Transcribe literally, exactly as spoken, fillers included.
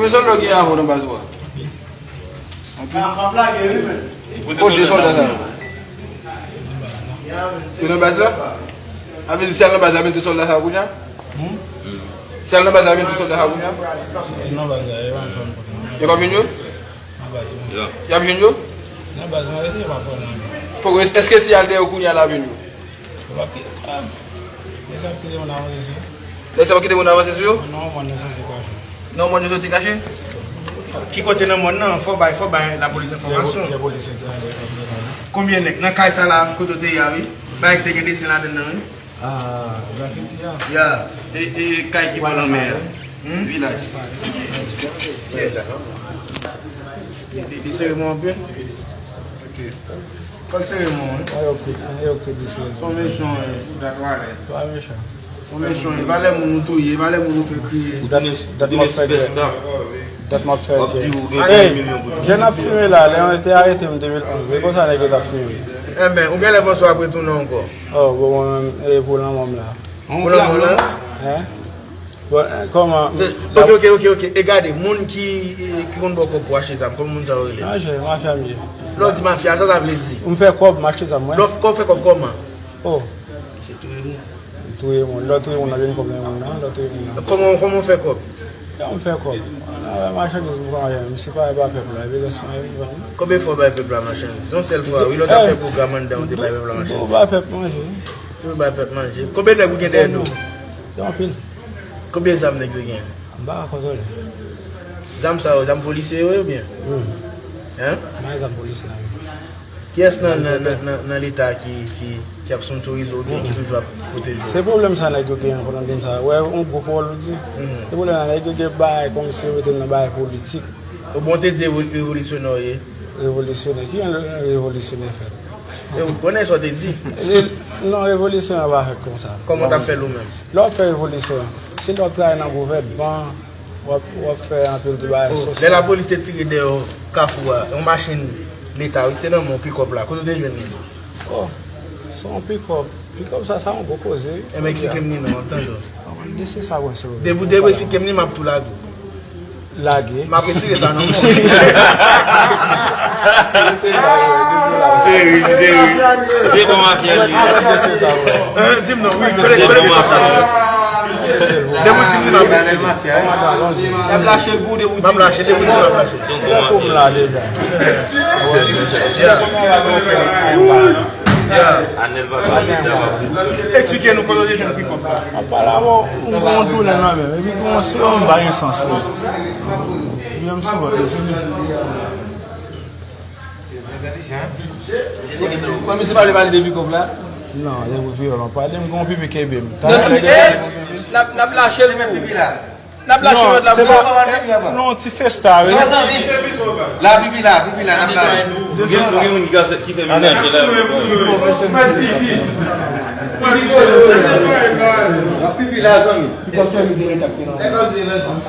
Konbyen sòlda w gen avè w nan baz ou a? Kote sòlda sa yo? Yo nan baz la? Sa vle di si y al nan baz la, vin tout sòlda sa yo kounye a? Si y al nan baz la, vin tout sòlda sa yo kounye a? Yo p ap jwenn yo? Y ap jwenn yo? Poko, èske si y al dèyè yo kounye a, l ap jwenn yo? Lè sa ap kite moun avanse sou yo? Lè sa ap kite moun avanse sou yo? Non, mòn yo soti kache. Non, mòn yo soti kache? Ki kote nan mòn nan? Fò bay, fò bay lapolis enfòmasyon. Konbyen nèg? Nan kay sa la, kote w te ye a, wi. Bagay ki te gen desen ladann nan, wi. Ah, grafiti a. Ya. E, e kay ki bò lanmè a. Hmm? Vilaj. Li, li, li sere mwen anpil? Ok. Fò l sere mwen, wi. An, yo ki, an, yo ki di se. Son mechan, wi. Se pa mechan. Son mechan, wi. Valè moun ou touye, valè moun ou fè kriye. Dat, dat m ap fè grèv. Dat m ap fè grèv. Ey, jan n ap fimen la, lè yo te arete m de mil onz, e konsa nèg yo t ap fimen. Enben, ou genlè panse w ap retounen ankò. Oh, bon, mwen menm, e pou lanmò m la. Pou lanmò la? Hein? Bon, eh, kòman? Ok, ok, ok, ok. E gade, moun ki, ki konn ba w kòb pou achte zam, kòman moun sa yo rele? Manje, mafya m ye. Lè w di mafya, sa sa vle di? M fè kòb, m achte zam, mwen. Lè w kòb fè kòb kòman? Oh. Se touye moun. Touye moun. Lè w touye moun, nan vin kòb nan moun nan, lè w touye moun nan. Kòman, kòman w fè kòb? Kòman m fè kòb? Nan, machandiz m pran, m si pa bay pèp la, epi rès mwen, m vann. Konbyen fwa w bay pèp la machandiz? Yon sèl fwa, wi, lè w t ap fè pwogram anndan, ou te bay pèp la machandiz. Ou bay pèp manje. Toujou bay pèp manje. Konbyen nèg ou gen dèyè do w? Gen anpil. Konbyen zam nèg yo gen? M pa ka kontwole. Zam sa yo, zam polisye yo ye oubyen? Wi. Hein? M pa gen zam polisye la menm. Kiyès nan, nan, nan, nan, nan Leta ki, ki, ki ap sponsorize w oubyen ki toujou ap pwoteje w? Se pwoblèm sa nèg yo genyen pou nan di m sa. Wè, yon gwo pawòl ou di. Se pwoblèm sa nèg yo gen bagay kòmsi yo mete m nan bagay politik. Ou bon te di revo-, revolisyonè w ye? Revolisyonè? Ki jan revolisyonè fèt? E ou konnen sa w te di? Non, revolisyonè pa fèt konsa. Kòman w t ap fè l ou menm? Lè w ap fè revolisyon, se lè w ap travay nan gouvènman, w ap, w ap fè anpil ti bagay sosyal. Lè lapolis te tire dèyè w Kafou a, yon machin Leta wi ki te nan men w, pikòp la, kote w te jwenn li? Oh, se yon pikòp. Pikòp sa, sa yon gwo koze wi. Enben eksplike m li non, m ap tande w. Depi w te esplike m li, m ap tou lage w. Lage. M ap retire sa nan men w. Se ri, se ri. Se bon mafya li. Hein, di m non, wi, kote, kote sa. Depi w di m li, m ap retire. Y ap lache l pou ou, depi w di m. M ap lache, depi w di m, m ap lache. Se pou m la deja. Anèl papa, Leta pa pou. Eksplike nou kote w te jwenn pikòp la. Apa la, bon, m gen yon doulè nan men m, epi gen yon serum m pa gen sans wi. Epi m sou vant li fini. Bon, misye pa vle pale de pikòp la? Non, se pou viyòlan pale, m gen yon pipi kenbe m. Talè lè gen yon pipi. N ap, n ap lache l pou. N ap lache lòt la pou. Non, se pa, non, ti festa wi. La pipi la, pipi la, n ap la. Ou gen, ou gen moun ki ka fè, ki fè menaj la. Pipi la, zanmi. Li konn fè mize Leta ki nan.